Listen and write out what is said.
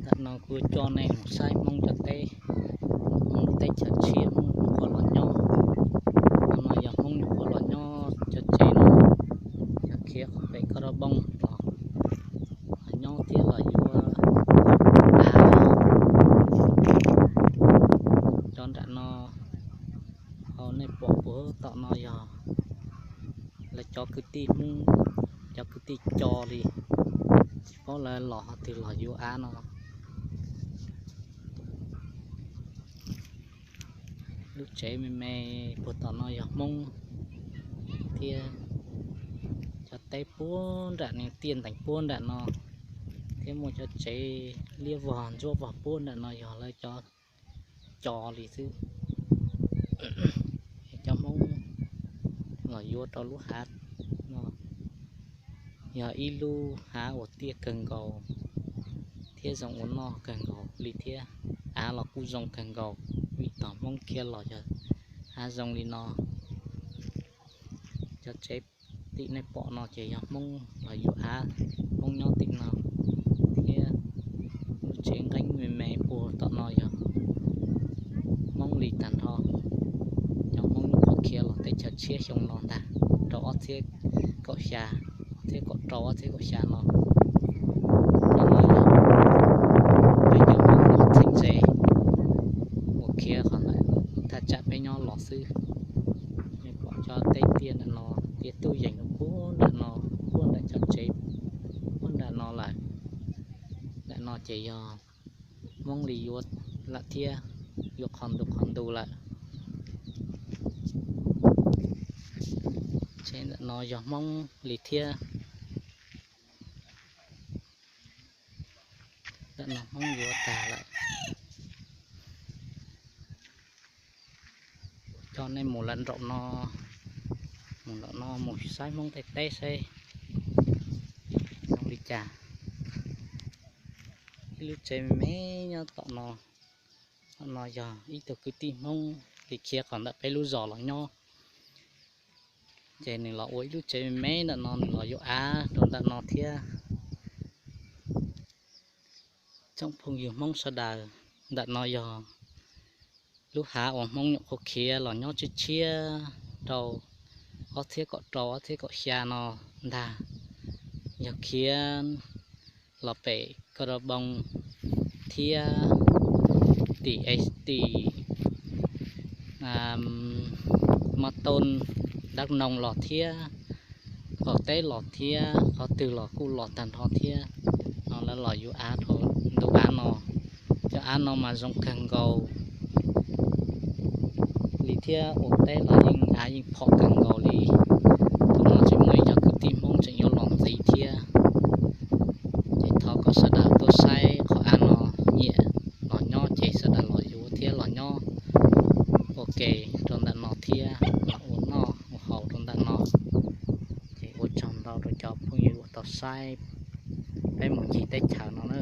Tam no kuv coj nej mus saib Hmoob cov teb, Hmoob teb chaws tshiab, Hmoob nyuam qhuav los nyob. Tam no yog Hmoob nyuam qhuav los nyob cov tsev no, yog khiav qhov pem Koj Rab Npoo los nyob thiab los yuav av. Cov nram no, hauv nej pom puag tom no yog lawv cov kwv tij Hmoob, cov kwv tij co li, tsis paub lawv los qhov twg los yuav av no. Lub tsev me me puag tom no yog Hmoob thiab. Cov teb puag nram no, tiaj ntees puag nram no, thiab muaj cov tsev liab vog ntsuab vog puag nram no yog lawv cov co li xwb. Cov Hmoob los yuav rau lub hav no, yog ib lub hav uas tiaj kawg nkaus thiab zoo ua noj kawg nkaus li thiab. Av los kuj zoo kawg nkaus, vim tog Hmoob khiav los yog av zoo li no. Cov tsev tim nej pom no ces yog Hmoob los yuav av, Hmoob nyob tim no, thiab lub tsev nqeeb me me puag tom no yog Hmoob li tag nrho. Cov Hmoob nyuam qhuav khiav los teb chaws tshiab xyoo no ntag, rau ob txhiab kaum xya, ob txhiab kaum rau ob txhiab kaum xya no. Cov no yog peb cov Hmoob txheeb ze uas khiav qhov ntawd thaj tsam peb nyob los xwb. Nej pom cov teb tiaj nram no, tiaj tub yees puag nram no, puag nram cov tsev puag nram no lawm. Nram no ces yog Hmoob li yuav lawm thiab, yuav qhov ntu qhov ntu lawm. Tsev nram no yog Hmoob li thiab. Nram no Hmoob yuav tag lawm. Coj nej mus lawm nraum no, mus nraum no mus saib Hmoob tej teb saib zoo li cas. Ib lub tsev me me nyob tom no. Tom no yog ib tug kwv tij Hmoob li khiav qhov ntawm peb lub zos los nyob, ces nws los ua ib lub tsev me me nram no, nws los yuav av rau ntawm no thiab. Tsoom phooj ywg Hmoob sawv daws, ntawm no yog lub hav uas Hmoob nyuam qhuav khiav los nyob tshiab tshiab rau ob txhiab kaum rau ob txhiab kaum xya no ntag. Yog khiav los pem Koj Rab Npoo thiab tim, tim Mab Tooj, Dab Noog los thiab, qaum teb los thiab, qhov twg los kuj los tag nrho thiab. No lawv los yuav av rau ntu av no. Cov av no mas zoo kawg nkaus li thiab, ua teb los yeej av yeej phom kawg nkaus li. Thaum no tseem muaj ib co kwv tij Hmoob tseem yuav los ntxiv thiab. Ces thov kom sawv daws tuaj saib qhov av no, nyiam los nyob ces sawv daws los yuav thiab los nyob ua ke rau ntawm no thiab, los ua noj ua haus rau ntawm no. Ces ua tsaug ntau rau cov phooj ywg uas tau saib peb mus ncig teb chaws no na.